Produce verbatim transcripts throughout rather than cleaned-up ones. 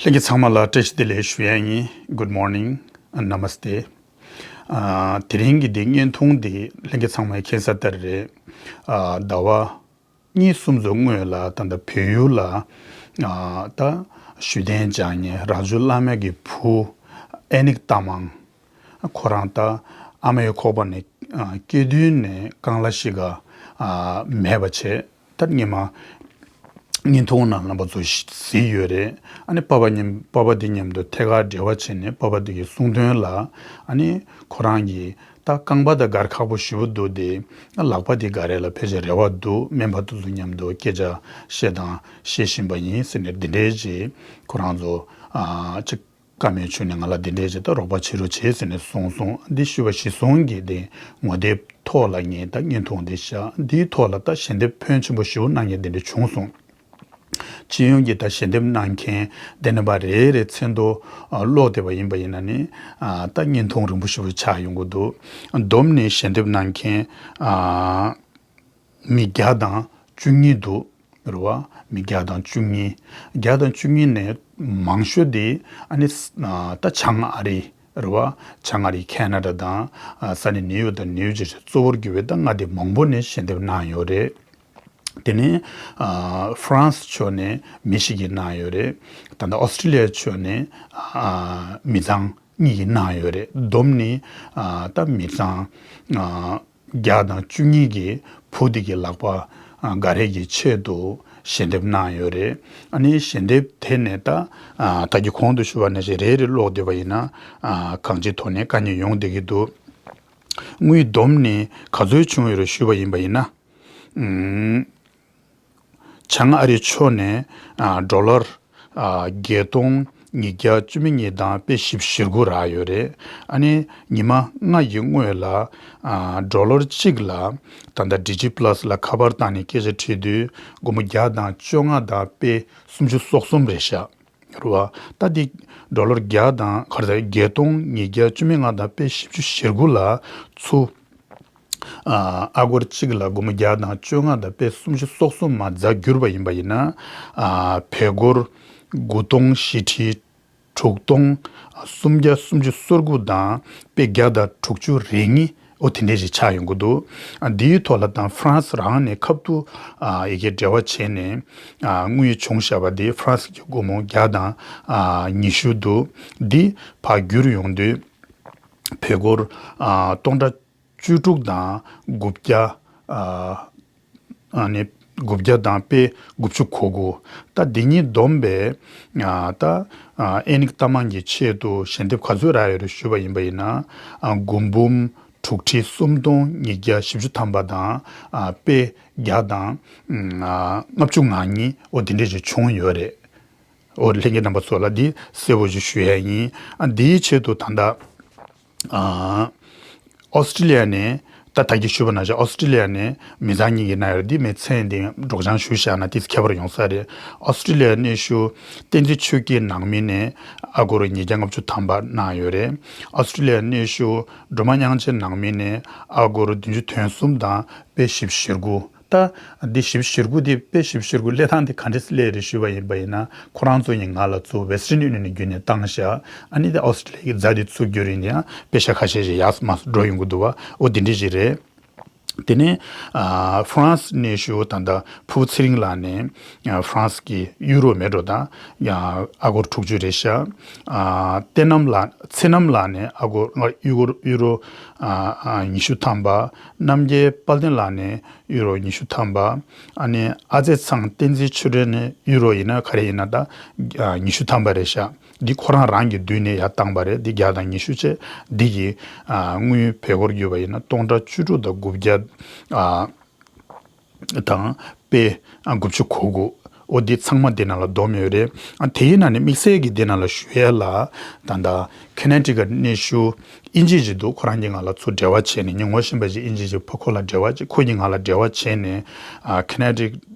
ལྷན་རྒྱས་ཚང་མ་ལ་བཀྲ་ཤིས་བདེ་ལེགས་ཞུ་ཡ་ཡིན། Good morning, Namaste. ཨ། དེ་རིང་གི་འདི་བརྙན་ཐུང་འདི་ལྷན་རྒྱས་ཚང་མས་མཁྱེན་གསལ་ལྟར་རེད། ཨ། ཟླ་བ་གཉིས་གསུམ་ཙམ་སྔོན་ལ་ད་ལྟ་བལ་ཡུལ་ལ། ཨ། ད་བཞུགས་གདན་འཇགས་མཁན་རང་བྱུང་བླ་མའི་གི་བུ་ཨེ་ནིག་རྟ་མང་། ཁོ་རང་ད་ཨ་མའི་ཁོག་པ་ནས། ཨ། སྐྱེས་དུས་ནས་རྐང་ལག་ཤི་ཁ། ཨ། མེད་པ་བྱས། ད་སྔོན་མ་བརྙན་ཐུང་ནང་རྣམ་པ་ཚོ་གཟིགས་ཡོད་རེད། ཨ་ནི་པ་པ་མཉམ། པ་པ་དེ་མཉམ་དུ་ཐད་ཀར་འབྲེལ་བ་བྱས་ནས་པ་པ་དེ་གི་གསུང་དོན་ལ། ཨ་ནི་ཁོ་རང་གི་ད་རྐང་པ་ད་སྒར་ཁག་པོ་ཞེ་པོ་འདུག་སྟེ། ལག་པ་དེ་སྒར་རེ་ལ་ཕལ་ཆེར་རེ་བ་འདུག་སྨན་པ་དེ་ཚོ་མཉམ་དུ་སྐད་ཆ་བཤད་དང་བཤད་བཞིན་པ་ཡིན་ཟེར་ནས་འདི་འདྲའི་ཅིག་ཁོ་རང་ཚོ། ཨ། ཅིག་བཀའ་མོལ་བྱུང་ནས་ང་ལ་འདི་འདྲའི་ཅིག་ད་རོགས་པ་བྱེད་རོགས་བྱེད་ཟེར་ནས་གསུངས་སོང་། འདི་ཞུ་བ་གཞིར་བཟུང་གིས་དེ་ངོ་དེབ་ཐོག་ལ་ངས་ད་བརྙན་ཐུང་འདི་བཞག་འདིའི་ཐོག་ལ་ད་ཞལ་འདེབས་ཕོན་ཆེན་པོ་ཞེ་པོ་གནང་མཁན་དེ་འདྲ་བྱུང་སོང་། སྤྱི་ཡོངས་ཀྱི་ད་ཞལ་འདེབས་གནང་མཁན་དེ་རྣམ་པ་རེ་རེ་མཚན་ཐོ། ཨ། ཀློག་བསྡད་པ་ཡིན་པ་ཡིན་ན་ནི། ཨ། ད་བརྙན་ཐུང་རིང་པོ་ཞེ་པོ་ཆགས་ཡོང་གི་འདུག་བསྡོམས་ནས་ཞལ་འདེབས་གནང་མཁན། ཨ། མི་བརྒྱ་དང་བཅུ་གཉིས་འདུག་རེད་བ། མི་བརྒྱ་དང་བཅུ་གཉིས། བརྒྱ་དང་བཅུ་གཉིས་ནས་མང་ཤོས་དེ་ཨ་ནི། ཨ། ད་བྱང་ཨ་རི་རེད་བ། བྱང་ཨ་རི་ཁེ་ན་ཌ་དང་། ཨ། ས་གནས་ནིའུ་ཡོག་དང་ནིའུ་ཇར་སི་གཙོ་བོར་གྱུར་བའི་ད་མངའ་སྡེ་མང་པོ་ནས་ཞལ་འདེབས་གནང་ཡོད་རེད། དེ་ནས། ཨ། ཧྥ་རན་སི་ཕྱོགས་ནས་མི་ཞིག་གིས་གནང་ཡོད་རེད། ད་ལྟ་ཨོ་སི་ཀྲི་ལི་ཡ་ཕྱོགས་ནས། ཨ། མི་ཚང་གཉིས་ཀྱིས་གནང་ཡོད་རེད། བསྡོམས་ནས། ཨ། ད་མི་ཚང་། ཨ། བརྒྱ་དང་བཅུ་གཉིས་ཀྱི་བུ་དེ་གི་ལག་པ། ཨ། སྒར་རེ་གི་ཆེད་དུ་ཞལ་འདེབས་གནང་ཡོད་རེད། ཨ་ནི་ཞལ་འདེབས་དེ་ནས་ད། ཨ། ད་གིན་གོང་དུ་ཞུས་པ་ནང་བཞིན་རེ་རེ་ཀློག་བསྡད་པ་ཡིན་ན། ཨ། གང་ཅིའི་ཐོག་ནས་དཀའ་ངལ་ཡོང་བསྡད་ཀྱི་འདུག་དངུལ་བསྡོམས་ནས་ག་ཚོད་བྱུང་ཡོད་རེད་ཞུས་པ་ཡིན་པ་ཡིན་ན། ཨུམ། བྱང་ཨ་རི་ཕྱོགས་ནས། ཨ། ཌོ་ལར། ཨ། བརྒྱད་སྟོང་ཉིས་བརྒྱ་བཅུ་མེད་གཉིས་དང་དཔེ་བཞི་བཅུ་ཞེ་དགུ་རག་ཡོད་རེད། ཨ་ནི་ཉི་མ་ལྔ་ཡི་སྔོན་ལ། ཨ། ཌོ་ལར་གཅིག་ལ། ད་ལྟ་ཌི་ཇི་པ་ལ་སི་ལ་ཁ་པར་བཏང་ནས་སྐད་ཆ་དྲིས་དུས་སྒོར་མོ་བརྒྱ་དང་བཅོ་ལྔ་དང་དཔེ་སུམ་ཅུ་སོ་གསུམ་རེད་ཤག་རེད་བ། ད་འདི་ཌོ་ལར་བརྒྱ་དང་ག་རེ་ཟེར། བརྒྱད་སྟོང་ཉིས་བརྒྱ་བཅུ་མེད་ལྔ་དང་དཔེ་བཞི་བཅུ་ཞེ་དགུ་ལ་ཚུར། ཨ། ཨ་སྒོར་གཅིག་ལ་སྒོར་མོ་བརྒྱ་དང་བཅོ་ལྔ་དང་དཔེ་སུམ་ཅུ་སོ་གསུམ་མ་རྩ་བསྒྱུར་བ་ཡིན་པ་ཡིན་ན། ཨ། བལ་སྒོར་དགུ་སྟོང་བཞི་ཁྲི་དྲུག་སྟོང་སུམ་བརྒྱ་སུམ་ཅུ་སོ་དགུ་དང་དཔེ་བརྒྱ་དང་དྲུག་ཅུ་རེ་གཉིས། འོ་དེ་འདྲས་ཞིག་ཆགས་ཡོང་གི་འདུག་ཨ། འདིའི་ཐོག་ལ་ད་ཧྥ་རན་སི་རང་ནས་ཁ་ཐུག་ཨ། ཡི་གེ་འབྲེལ་བ་བྱས་ནས། ཨ། དངུལ་བྱུང་བཞག་པ་འདི་ཧྥ་རན་སི་གི་སྒོར་མོ་བརྒྱ་དང་། ཨ། ཉི་ཤུ་འདུག་འདི་ཕར་བསྒྱུར་ཡོང་དུས་བལ་སྒོར། ཨ། སྟོང་ཕྲག་བཅུ་དྲུག་དང་དགུ་བརྒྱ། ཨ། ཨ་ནི་དགུ་བརྒྱ་དང་དཔེ་དགུ་བཅུ་གོ་དགུ། ད་འདི་གཉིས་བསྡོམས་པས། ཨ། ད། ཨ། ཨེ་ནིག་རྟ་མང་གི་ཆེད་དུ་ཞལ་འདེབས་ག་ཚོད་རག་ཡོད་རེད་ཞུས་པ་ཡིན་པ་ཡིན་ན། ཨ། སྒོར་འབུམ་དྲུག་ཁྲི་སུམ་སྟོང་ཉིས་བརྒྱ་བཞི་བཅུ་ཐམ་པ་དང་། ཨ། དཔེ་བརྒྱ་དང་། ཨ། ལྔ་བཅུ་ང་གཉིས། འོ་དེ་འདྲས་ཅིག་བྱུང་ཡོད་རེད། འོ་ལྷན་རྒྱས་རྣམ་པ་ཚོ་ལ་འདི་གསལ་པོ་ཞིག་ཞུ་ཡ་ཡིན། ཨ། འདིའི་ཆེད་དུ་ད་ལྟ། ཨ། ཨོ་སི་ཀྲི་ལི་ཡ་ནས། ད་ད་གིན་ཞུས་པ་ནང་བཞིན་ཨོ་སི་ཀྲི་ལི་ཡ་ནས་མི་ཚང་གཉིས་ཀྱིས་གནང་ཡོད་རེད། འདི་མི་ཚང་འདི་སྒྲོག་སྦྱང་ཞུས་བཞག་ན་ཏོག་ཙམ་ཁྱད་པར་ཡོང་ས་རེད། ཨོ་སི་ཀྲི་ལི་ཡ་གནས་བཞུགས་བསྟན་འཛིན་ཆོས་སྐྱིད་ནང་མི་ནས་ཨ་སྒོར་ཉིས་བརྒྱ་ལྔ་བཅུ་ཐམ་པ་གནང་ཡོད་རེད། ཨོ་སི་ཀྲི་ལི་ཡ་གནས་བཞུགས་སྒྲོལ་མ་དབྱངས་ཅན་ནང་མི་ནས་ཨ་སྒོར་བདུན་ཅུ་དོན་གསུམ་དང་དཔེ་བཞི་བཅུ་ཞེ་དགུ། ད་འདི་བཞི་བཅུ་ཞེ་དགུ་འདི་དཔེ་བཞི་བཅུ་ཞེ་དགུ་སླེབས་སྟངས་འདི་ག་འདྲས་སླེབས་རེད་ཞུས་པ་ཡིན་པ་ཡིན་ན། ཁོ་རང་ཚོ་ཡིས་ང་ལ་ཚུར་Western Union ནས་བརྒྱུད་ནས་བཏང་ཤག་ཨ་ནི་འདི་ཨོ་སི་ཀྲི་ལི་ཡ་གི་ཛ་འདི་ཚུར་བསྒྱུར་ཡིན་ཡང་པེ་ཤག་ཁ་ཤས་ཤིག་ཡར་མར་འགྲོ་ཡོང་གི་འདུག་བ། འོ་དེ་འདྲས་ཞིག་རེད། དེ་ནས། ཨ། ཧྥ་རན་སི་གནས་བཞུགས་ད་ལྟ་ཕུར་བུ་ཚེ་རིང་ལགས་ནས། ཨ། ཧྥ་རན་སི་གི་ཡུ་རོ་མེད་འགྲོ་ད། ཡང་ཨ་སྒོར་དྲུག་ཅུ་རེད་ཤག་ཨ། བསྟན་རྣམ་ལགས། ཚེ་རྣམ་ལགས་ནས་ཨ་སྒོར་ཡུ་རོ། ཡུ་རོ། ཨ། ཨ། ཉི་ཤུ་ཐམ་པ། རྣམ་རྒྱལ་དཔལ་ལྡན་ལགས་ནས་ཡུ་རོ་ཉི་ཤུ་ཐམ་པ། ཨ་ནི་ཨ་ཙེ་ཚང་བསྟན་འཛིན་ཆོས་སྒྲོན་ནས་ཡུ་རོ་ཡིན་ན་ག་རེ་ཡིན་ན་ད། ཨ། ཉི་ཤུ་ཐམ་པ་རེད་ཤག་འདི་ཁོ་རང་རང་གི་མདུན་ནས་ཡར་བཏང་པ་རེད། འདི་བརྒྱ་དང་ཉི་ཤུ་བྱས། འདི་གི། ཨ། དངུལ་བལ་སྒོར་བསྒྱུར་བ་ཡིན་ན་སྟོང་ཕྲག་བཅུ་དྲུག་དང་དགུ་བརྒྱ། ཨ། དང་དཔེ། ཨ། དགུ་བཅུ་གོ་དགུ། འོ་འདི་ཚང་མ་འདི་ནང་ལ་བསྡོམས་ཡོད་རེད། ཨ། དེའི་ནང་ནས་དམིགས་བསལ་གྱི་འདི་ནང་ལ་ཞུ་ཡས་ལ། ད་ལྟ་ཁེ་ན་ཊི་ཀཊ་གནས་བཞུགས་དབྱིན་ཇི་ཞིག་འདུག་ཁོ་རང་གིས་ང་ལ་ཚུར་འབྲེལ་བ་བྱས་ནས། ངས་ངོ་ཤེས་པ་ཞིག་དབྱིན་ཇི་ཞིག་ཕ་ཁོ་ལ་འབྲེལ་བ་བྱས། ཁོ་གིས་ང་ལ་འབྲེལ་བ་བྱས་ནས། ཨ། ཁེ་ན་ཊི།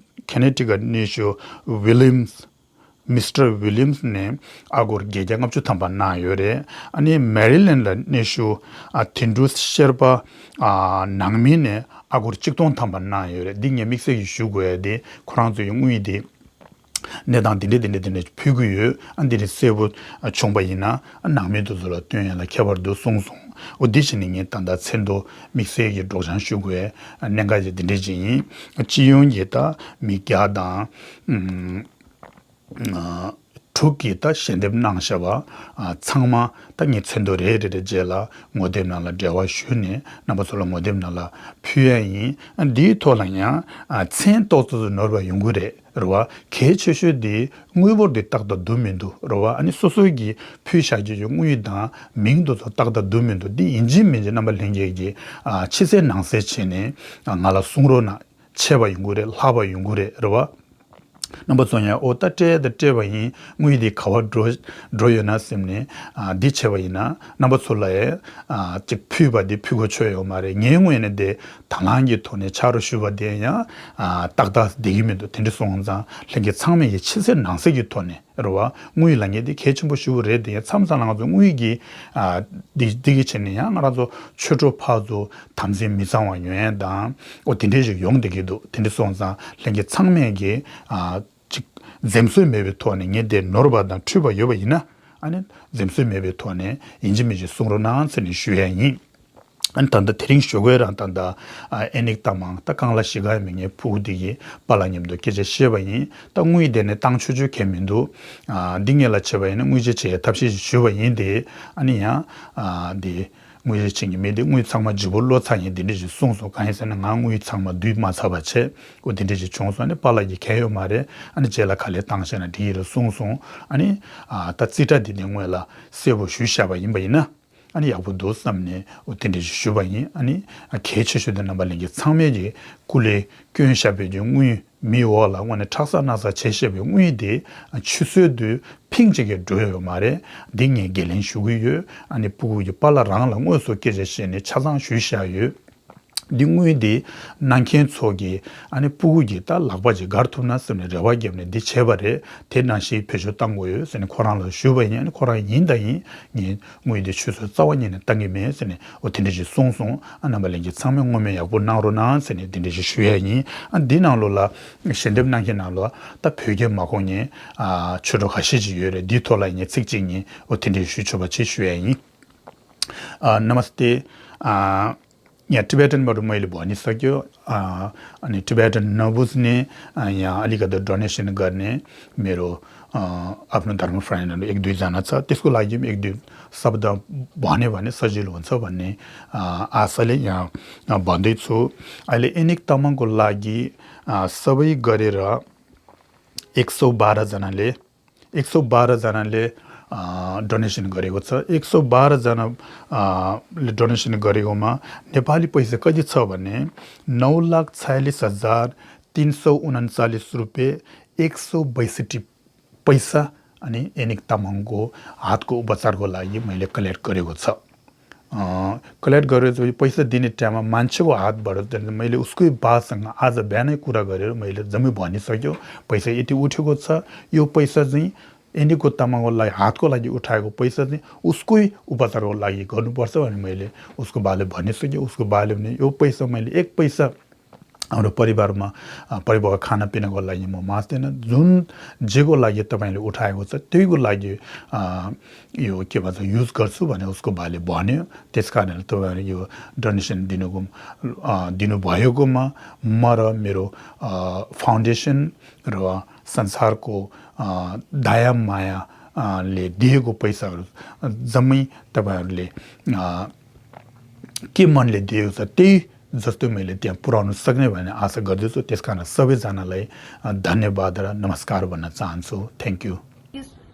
ཁེ་ན་ཊི་ཀཊ་གནས་བཞུགས་ཝི་ལི་ཡམ་སི། མི་སི་ཊར་ཝི་ལི་ཡམ་སི་ནས་ཨ་སྒོར་བརྒྱད་བརྒྱ་ལྔ་བཅུ་ཐམ་པ་གནང་ཡོད་རེད། ཨ་ནི་མེ་རི་ལེན་ཌ་ལ་གནས་བཞུགས། ཨ། དོན་གྲུབ་ཤེར་པ། ཨ། ནང་མི་ནས་ཨ་སྒོར་གཅིག་སྟོང་ཐམ་པ་གནང་ཡོད་རེད། འདི་ངས་དམིགས་བསལ་གྱིས་ཞུ་དགོས་ཡ་དེ་ཁོ་རང་ཚོ་ཡི་དངུལ་དེ། གནས་སྟངས་དེ་འདྲས་དེ་འདྲས་དེ་འདྲས་ཕུལ་གྱི་ཡོད། ཨ་འདི་འདྲས་གསལ་པོ་བྱུང་པ་ཡིན་ན་ཨ་ནང་མི་དེ་ཚོ་ལ་སྟོན་ཡ་ལ་ཁྱད་པར་འདུག་གསུངས་སོང་། འོ་འདི་བྱས་ནས་ངས་ད་ལྟ་མཚན་ཐོ་དམིགས་བསལ་གྱི་སྒྲོག་སྦྱང་ཞུ་དགོས་གནད་འགག་ཅིག་འདི་འདྲས་ཅིག་ཡིན། སྤྱི་ཡོངས་ཀྱི་ད་མི་བརྒྱ་དང་ཨ་དྲུག་གིས་ད་ཞལ་འདེབས་གནང་བཞག་པ་ཨ་ཚང་མ་ད་ངས་མཚན་ཐོ་རེ་རེ་རེ་རྗེས་ལ་ངོ་དེབ་ནང་ལ་འབྲེལ་བ་ཞུས་ནས་རྣམ་པ་ཚོ་ལ་ངོ་དེབ་ནང་ལ་ཕུལ་ཡ་ཡིན། ཨ་འདིའི་ཐོག་ལ་ཡང་ཨ་མཚན་ཏོག་ཙམ་ཙམ་ནོར་བ་ཡོང་གི་རེད། རེད་བ། གལ་ཆེ་ཤོས་དེ་དངུལ་འབོར་དེ་ཏག་ཏག་འདུག་མི་འདུག་རེད་བ། ཨ་ནི་སོ་སོའི་གི་ཕུལ་བཞག་རྒྱུ་ཡི་དངུལ་དང་མིང་དེ་ཚོ་ཏག་ཏག་འདུག་མི་འདུག་འདི་ཡིན་གཅིག་མིན་གཅིག་རྣམ་པ་ལྷན་རྒྱས་ཀྱིས་ཨ་ཕྱི་གསལ་ནང་གསལ་བྱས་ནས་ཨ་ང་ལ་གསུང་རོགས་གནང་། ཆེ་བ་ཡོང་གི་རེད། ལྷག་པ་ཡོང་གི་རེད། རེད་བ། རྣམ་པ་ཚོ་ཡང་འོ་ད་སྤྲད་ད་སྤྲད་པ་ཡིན། དངུལ་འདི་ག་བར་འགྲོ་འགྲོ་ཡོད་ན་སེམས་ནས་ཨ་འདི་བྱས་པ་ཡིན་ན་རྣམ་པ་ཚོ་ལ་ཡང་ཨ་ཅིག་ཕུལ་བ་འདི་ཕུལ་གོ་ཆོད་ཡོད་མ་རེད། ངའི་ངོས་ནས་དེ་དང་བླངས་ཀྱི་ཐོག་ནས་ཕྱག་རོགས་ཞུ་བ་དེ་ཡང་ཨ་ཏག་ཏག་བསྡད་ཀྱི་མི་འདུག་དེ་འདྲ་སོང་ཙང་ལྷན་རྒྱས་ཚང་མས་ཡི་ཕྱི་གསལ་ནང་གསལ་གྱི་ཐོག་ནས་རེད་བ། དངུལ་ལེན་མཁན་དེ་གལ་ཆེན་པོ་ཞེ་པོ་རེད། དེ་ཡང་མཚམས་མཚམས་ལ་ང་ཚོ་དངུལ་གྱི་ཨ་འདི་འདི་གི་ཆེད་ནས་ཡང་ང་རང་ཚོ་ཆོས་གྲོགས་ཕར་ཚུར་དམ་འཛིན་མི་གཙང་བ་ཡོང་ཡ་དང་འོ་དེ་འདྲས་ཞིག་ཡོང་བསྡད་ཀྱི་འདུག་དེ་འདྲས་སོང་ཙང་ལྷན་རྒྱས་ཚང་མས་ཀྱི་ཨ་ཅིག་འཛེམ་ཟོན་མེད་པའི་ཐོག་ནས་ངས་དེ་ནོར་བ་དང་འཁྲུལ་པ་ཡོད་པ་ཡིན་ན་ཨ་ནི་འཛེམ་ཟོན་མེད་པའི་ཐོག་ནས་ཡིན་གཅིག་མིན་གཅིག་གསུང་རོགས་གནང་ཟེར་ནས་ཞུ་ཡ་ཡིན། ཨ་ནི་ད་ལྟ་དེ་རིང་ཞོགས་ཀས་རང་ད་ལྟ་ཨ་ཨེ་ནིག་ཏ་མང་ད་རྐང་ལག་བཞི་ག་ཡང་མེད་ངའི་ཕྲུ་གུ་དེ་གི་པཱ་ལགས་མཉམ་དུ་སྐད་ཆ་བཤད་པ་ཡིན། ད་དངུལ་དེ་ནས་བཏང་ཆོག་ཆོག་གས་མི་འདུག་ཨ་འདི་ངེད་ལ་བྱས་པ་ཡིན་ན་དངུལ་བརྗེ་བྱེད་ཡའི་ཐབས་ཤེས་ཤིག་ཞུས་པ་ཡིན་ཏེ། ཨ་ནི་ཡང་ཨ་འདི་དངུལ་བརྗེ་བྱེད་མཁན་མི་དེ་དངུལ་ཚང་མ་ལྗིད་པོ་བློ་ཚ་ཡིན་འདི་འདྲ་ཞིག་གསུངས་སོང་། གང་ཡིན་ཟེར་ན་ང་དངུལ་ཚང་མ་བསྡུས་མ་ཚར་བ་བྱས་འོ་དེ་འདྲ་ཞིག་བྱུང་སོང་། ཨ་ནི་པཱ་ལགས་ཀྱིས་གལ་ཡོད་མ་རེད། ཨ་ནི་རྗེས་ལ་ག་ལེར་བཏང་ཤེས་ན་འགྲིག་གི་རེད་གསུངས་སོང་། ཨ་ནི་ཨ་ད་རྩིས་ཁྲ་འདི་ནས་སྔོན་ལ་གསལ་པོ་ཞུས་བཞག་པ་ཡིན་པ་ཡིན་ན། ཨ་ནི་ཡག་པོ་འདུག་བསམ་ནས་འོ་དེ་འདྲ་ཞིག་ཞུས་པ་ཡིན། ཨ་ནི་གལ་ཆེ་ཤོས་དེ་རྣམ་པ་ལྷན་རྒྱས་ཚང་མས་ཀྱི་སྐུ་ལས་བསྐྱོན་བཞག་པའི་གི་དངུལ་མིའི་འོག་ལ་དངོས་གནས་ཁྲག་ཟ་སྣ་ཟ་བྱས་བཞག་པའི་དངུལ་དེ་ཆུད་ཟོས་དུ་ཕིང་གཅིག་གིས་འགྲོ་ཡོད་མ་རེད། འདི་ངས་འགན་ལེན་ཞུ་གི་ཡོད། ཨ་ནི་སྤུ་གུ་གི་པཱ་ལགས་རང་ལ་དངོས་སུ་སྐད་ཆ་བཤད་ནས་ཆ་ཚང་ཞུས་བཞག་ཡོད། འདི་དངུལ་འདི་གནང་མཁན་ཚོ་གིས་ཨ་ནི་སྤུ་གུ་གི་ད་ལག་པ་ཅིག་བསྒར་ཐུབ་ན་བསམ་ནས་རེ་བ་བརྒྱབ་ནས་འདི་བྱས་པ་རེད། དེ་ནང་བཞིན་བེད་སྤྱོད་གཏང་དགོས་ཡོད་ཟེར་ནས་ཁོ་རང་ལ་ཞུས་པ་ཡིན། ཨ་ནི་ཁོ་རང་ཡིན་ད་ཡིན་ངས་དངུལ་འདི་ཆུད་ཟོས་རྩ་བ་ཉིད་ནས་གཏང་གི་མེད་ཟེར་ནས་འོ་དེ་འདྲ་ཞིག་གསུངས་སོང་། ཨ་རྣམ་པ་ལྷན་རྒྱས་ཚང་མས་བསྔོ་སྨོན་ཡག་པོ་གནང་རོགས་གནང་ཟེར་ནས་དེ་འདྲ་ཞིག་ཞུ་ཡ་ཡིན། ཨ་འདི་ནང་ལོགས་ལ་ཞལ་འདེབས་གནང་མཁན་ནང་ལོགས་ད་བོད་སྐད་མ་གོ་མཁན་ཨ་ཆོས་གྲོགས་ཁ་ཤས་ཅིག་ཡོད་རེད། འདིའི་ཐོག་ལ་ངས་ཚིག་གཅིག་གཉིས་འོ་དེ་འདྲ་ཞུ་ཆོག་པ་ཅིག་ཞུ་ཡ་ཡིན། ཨ་ནམ་སྟེ། ཨ། ཡང་Tibetan་མ་རུ་མ་ཡི་ལི་བ་ནི་ས་ཀྱོ། ཨ་ནི་Tibetan་ནོ་བུས་ནི་ཡང་ཨ་ལི་ཀ་ད་donation་གར་ནི་མེ་རོ། ཨ་ཨབ་ནུ་དྷརྨ་ཕྲ་ཡན་ནི་ཨེག་དུས་ཛ་ན་ཚ་ཏིས་ཀོ་ལ་ཡིམ་ཨེག་དུས་ས་བ་ད་བ་ནི་བ་ནི་ས་ཇི་ལོ་ཚ་བ་ནི་ཨ་ས་ལི་ཡང་བ་འདི་ཚུ་ཨ་ལི་ཨེ་ནིག་ཏ་མང་གོ་ལ་གི་ཨ་ས་བའི་ག་རི་ར་एक सौ बारह जना ले एक सौ बाह्र जनाले अ, डोनेसन गरेको छ। एक सौ बाह्र जना अ, ले डोनेसन गरेकोमा नेपाली पैसा कति छ भने नौ लाख छयालिस हजार तीन सौ उनन्चालिस रुपियाँ एक सौ बैसठी पैसा अनि एनिक तामाङको हातको उपचारको लागि मैले कलेक्ट गरेको छ। कलेक्ट गरेर चाहिँ पैसा दिने टाइममा मान्छेको हातबाट चाहिँ मैले उसकै बासँग आज बिहानै कुरा गरेर मैले जम्मै भनिसक्यो। पैसा यति उठेको छ, यो पैसा चाहिँ एनिको तामाङको लागि हातको लागि उठाएको पैसा चाहिँ उसकै उपचारको लागि गर्नुपर्छ भनेर मैले उसको बाले भनिसकेँ। उसको बाले भने यो पैसा मैले एक पैसा हाम्रो परिवारमा अ, परिवारको खानापिनाको लागि म माझ्दैन। जुन जेको लागि तपाईँले उठाएको छ त्यहीको लागि अ, यो के भन्छ युज गर्छु भनेर उसको बाले भन्यो। त्यस कारणले तपाईँहरू यो डोनेसन दिनुको अ, दिनुभएकोमा म र मेरो अ, फाउन्डेसन र संसारको अ, दया माया अ, ले दिएको पैसाहरू जम्मै तपाईँहरूले अ, के मनले दिएको छ त्यही जस्तो मैले त्यहाँ पुर्याउन सक्ने भन्ने आशा गर्दछु। त्यस कारण सबैजनालाई अ, धन्यवाद र नमस्कार भन्न चाहन्छु। Thank you।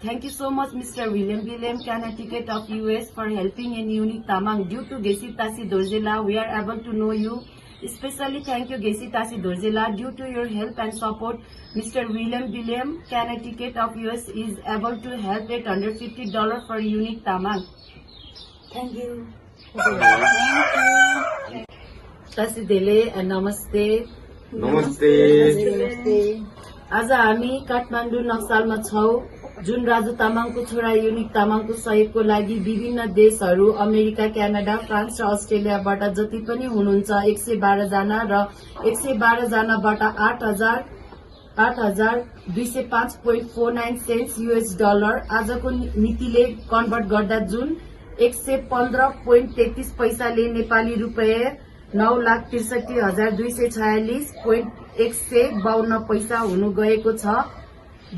Thank you so much, Mister William William, Connecticut of U S, for helping in Unique Tamang. Due to Gesi Tasi Dorjela, we are able to know you. Especially thank you, Gesi Tasi Dorjela. Due to your help and support, Mister William William, Connecticut of U S, is able to help eight hundred fifty dollar for Unique Tamang. Thank you. Tasi Dele, uh, namaste. नमस्ते। आज हामी काठमाडौँ नक्सालमा छौँ, जुन राजु तामाङको छोरा युनिक तामाङको सहयोगको लागि विभिन्न देशहरू, अमेरिका, क्यानाडा, फ्रान्स र अस्ट्रेलियाबाट जति पनि हुनुहुन्छ, एक सय बाह्र जना र एक सय बाह्र जनाबाट आठ हजार आठ हजार दुई सय पाँच point four nine cents US dollar आजको नीतिले कन्भर्ट गर्दा जुन एक सय पन्ध्र पोइन्ट तेत्तिस पैसाले नेपाली रुपियाँ नौ लाख त्रिसठी हजार दुई सय छयालिस पोइन्ट एक सय बाहन्न पैसा हुनु गएको छ।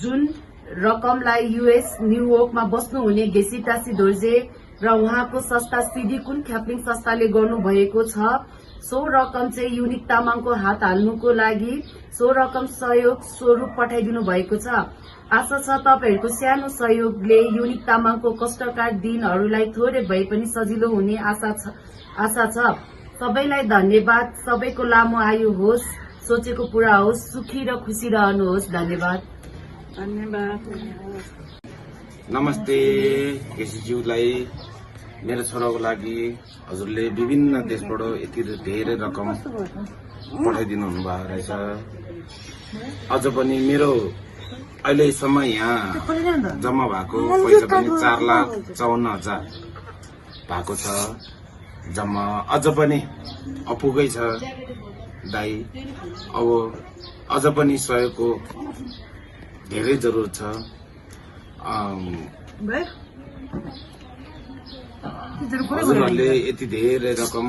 जुन रकमलाई युएस न्युयोर्कमा बस्नुहुने गेसितासी दोर्जे र उहाँको संस्था सिडी कुन ख्याप्लिङ संस्थाले गर्नुभएको छ। सो रकम चाहिँ युनिक तामाङको हात हाल्नुको लागि सो रकम सहयोग स्वरूप पठाइदिनु भएको छ। आशा छ, तपाईँहरूको सानो सहयोगले युनिक तामाङको कष्टकार दिनहरूलाई थोरै भए पनि सजिलो हुने आशा छ। आशा छ, सबैलाई धन्यवाद। सबैको लामो आयु होस्, सोचेको पुरा होस्, सुखी र खुसी रहनुहोस्। धन्यवाद। धन्यवाद। नमस्ते। केसीज्यूलाई मेरो छोराको लागि हजुरले विभिन्न देशबाट यति धेरै रकम पठाइदिनु हुनुभएको रहेछ। अझ पनि मेरो अहिलेसम्म यहाँ जम्मा भएको पैसा पनि चार लाख चौवन्न हजार भएको छ। जम्मा अझ पनि अपुगै छ दाइ। अब अझ पनि सहयोगको धेरै जरुरत छ। अम, हजुरहरूले यति धेरै रकम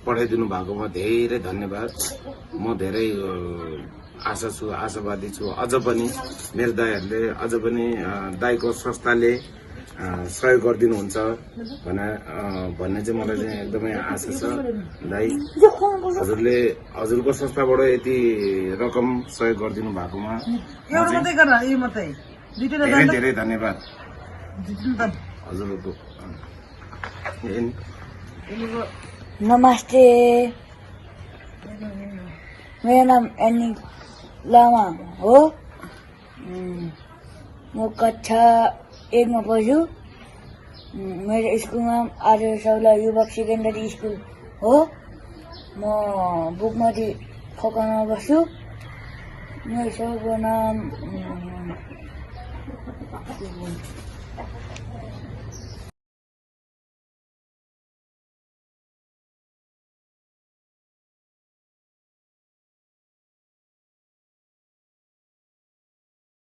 पठाइदिनु भएकोमा धेरै धन्यवाद। म धेरै आशा छु, आशावादी छु। अझ पनि मेरो दाईहरूले अझ पनि दाईको संस्थाले सहयोग गरिदिनुहुन्छ भन्ने चाहिँ मलाई चाहिँ एकदमै आशा छ। दाई, हजुरले हजुरको संस्थाबाट यति रकम सहयोग गरिदिनु भएकोमा धेरै धेरै धन्यवाद। हजुरको नमस्ते। मेरो नाम एनिक लामा हो। म कक्षा एकमा पढ्छु। मेरो स्कुलमा आर्य सौला युवक सेकेन्डरी स्कुल हो। म बुकमती खोकामा बस्छु। मेरो सबको नाम